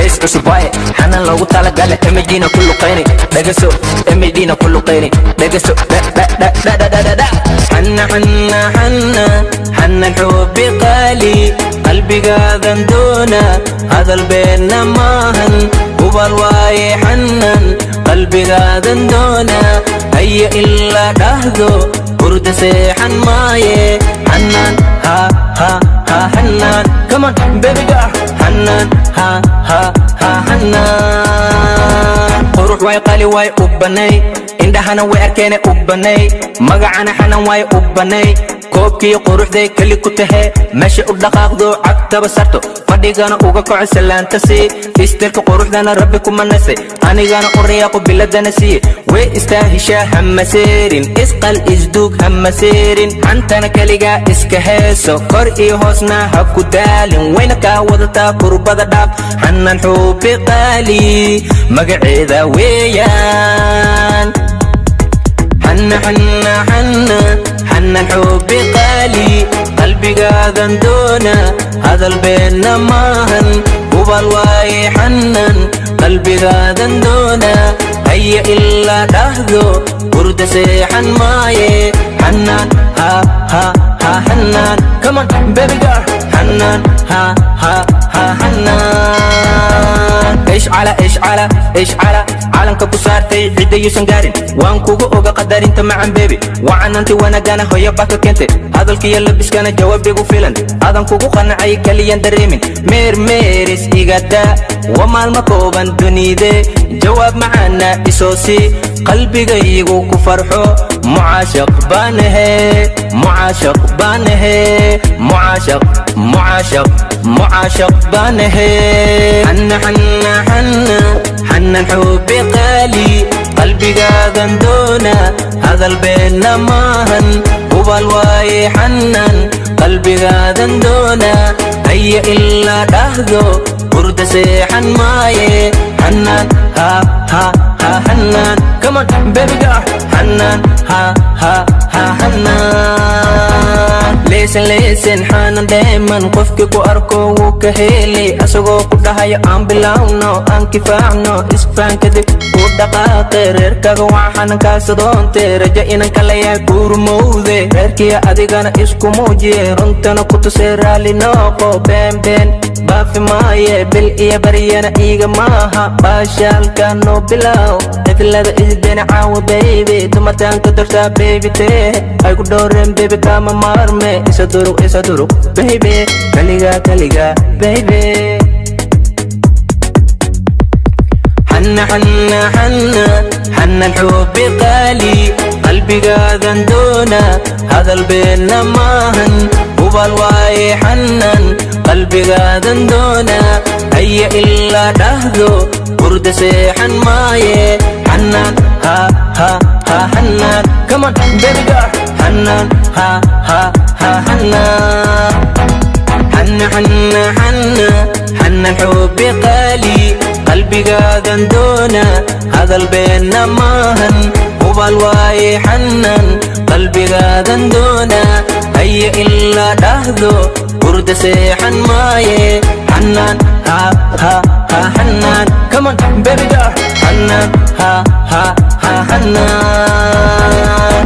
Hees cusub waaye, Xanan loogu talagale. MD-na ku luqayni, dhagaso. MD-na ku luqayni, dhagaso. Dhadhadhadhadhadha. Xana, Xana, Xana, Xanan xubi qaali, qalbigaadan doona, hadal beenna maahan, hubal waaye. Xanan qalbigaadan doona, haya ilaa dhahdo, hurda seexan maaye. Xanan, ha ha ha, Xanan, come on, baby girl. Xanan, ha ha ha, Xanan qurux way, qali way, u banay, indhahana way arkeene, u banay, magacana Xanan way, u banay, koobkii quruxday keli ku tahe. Meesha u dhaqaaqdo, cagtaba sarto, fadhigana uga kaco, salaanta sii, istirka quruxdana Rabbi kuma nasay, anigana u riyaaqo, biladana siiye. Way istaahishaa, hamaseerin, isqal, isduug, hamaseerin, xantana keligaa iska heeso, kor iyo hoosna ha ku daalin, wayna kaa wadataa, kurbada dhaaf. Xanan xubi qaali magaceeda weeyaan. Xana, Xana, Xana, Xanan xubi qaali, qalbigaadan doona, hadal beenna maahan, hubal waaye. Xanan qalbigaadan doona, haya ilaa dhahdo, hurda seexan maaye. Xanan, ha ha ha, Xanan, come on, baby girl. Xanan, ha ha ha, Xanan. Ishcala, ishcala, ishcala, calanka ku saartay cidda yuusan gaarin. Waan kugu oga qadarinta macan, baby, wacananti wanagana hoyo baa ka keentay. Hadalkiyo labiskana jawaab igu filan, adan kugu qanacay, kaliyan dareemin. Meer meeris igada, waa maalmo kooban dunide, jawaab macaana isoo sii, qalbigaygu ku farxo. Mucaashaq baanahe, mucaashaq baanahe, mucaashaq, mucaashaq, mucaashaq baanahe. Xana, Xana, Xana, Xanan xubi qaali, qalbigaadan doona, hadal beenna maahan, hubal waaye. Xanan qalbigaadan doona, haya ilaa dhahdo, hurda seexan maaye. Xanan, ha ha ha, Xanan, come on, baby girl. Xanan, ha ha ha, Xanan. Listen, listen, Xanan dheeman, qofkii ku arko wuu ka helay, asagoo ku dhahayo aan bilowno, aan kifaacno, isfaan kadib u dhaqaaqe. Reerkaga waa xanankaasa doonte, raja inan kalayahay kuurmowde, reerkiya adigana isku muujiye, runtana ku tusee, raalli nooqo, been been baafi maaye, bil iyo baryana iiga maaha, baashaalka noo bilow, cidlada isdena caawa, baby, dumartaanka dortaa, baby, tee ay ku dhowreen, baby, kama maarme, isa duruq, isa duruq, baby, kaliga, kaliga, baby. Xana, Xana, Xana, Xanan xubi qaali, qalbigaadan doona, hadal beenna maahan, hubal waaye. Xanan qalbigaadan doona, haya ilaa dhahdo, hurda seexan maaye. Xanan, ha ha ha, Xanan, come on, baby girl. Xanan, ha ha ha, Xanan. Xana, Xana, Xana, Xanan xubi qaali, qalbigaadan doona, hadal beenna maahan, hubal waaye. Xanan qalbigaadan doona, haya ilaa dhahdo, hurda seexan maaye. Xanan, ha ha ha, Xanan, come on, baby girl. Xanan, ha ha ha, Xanan.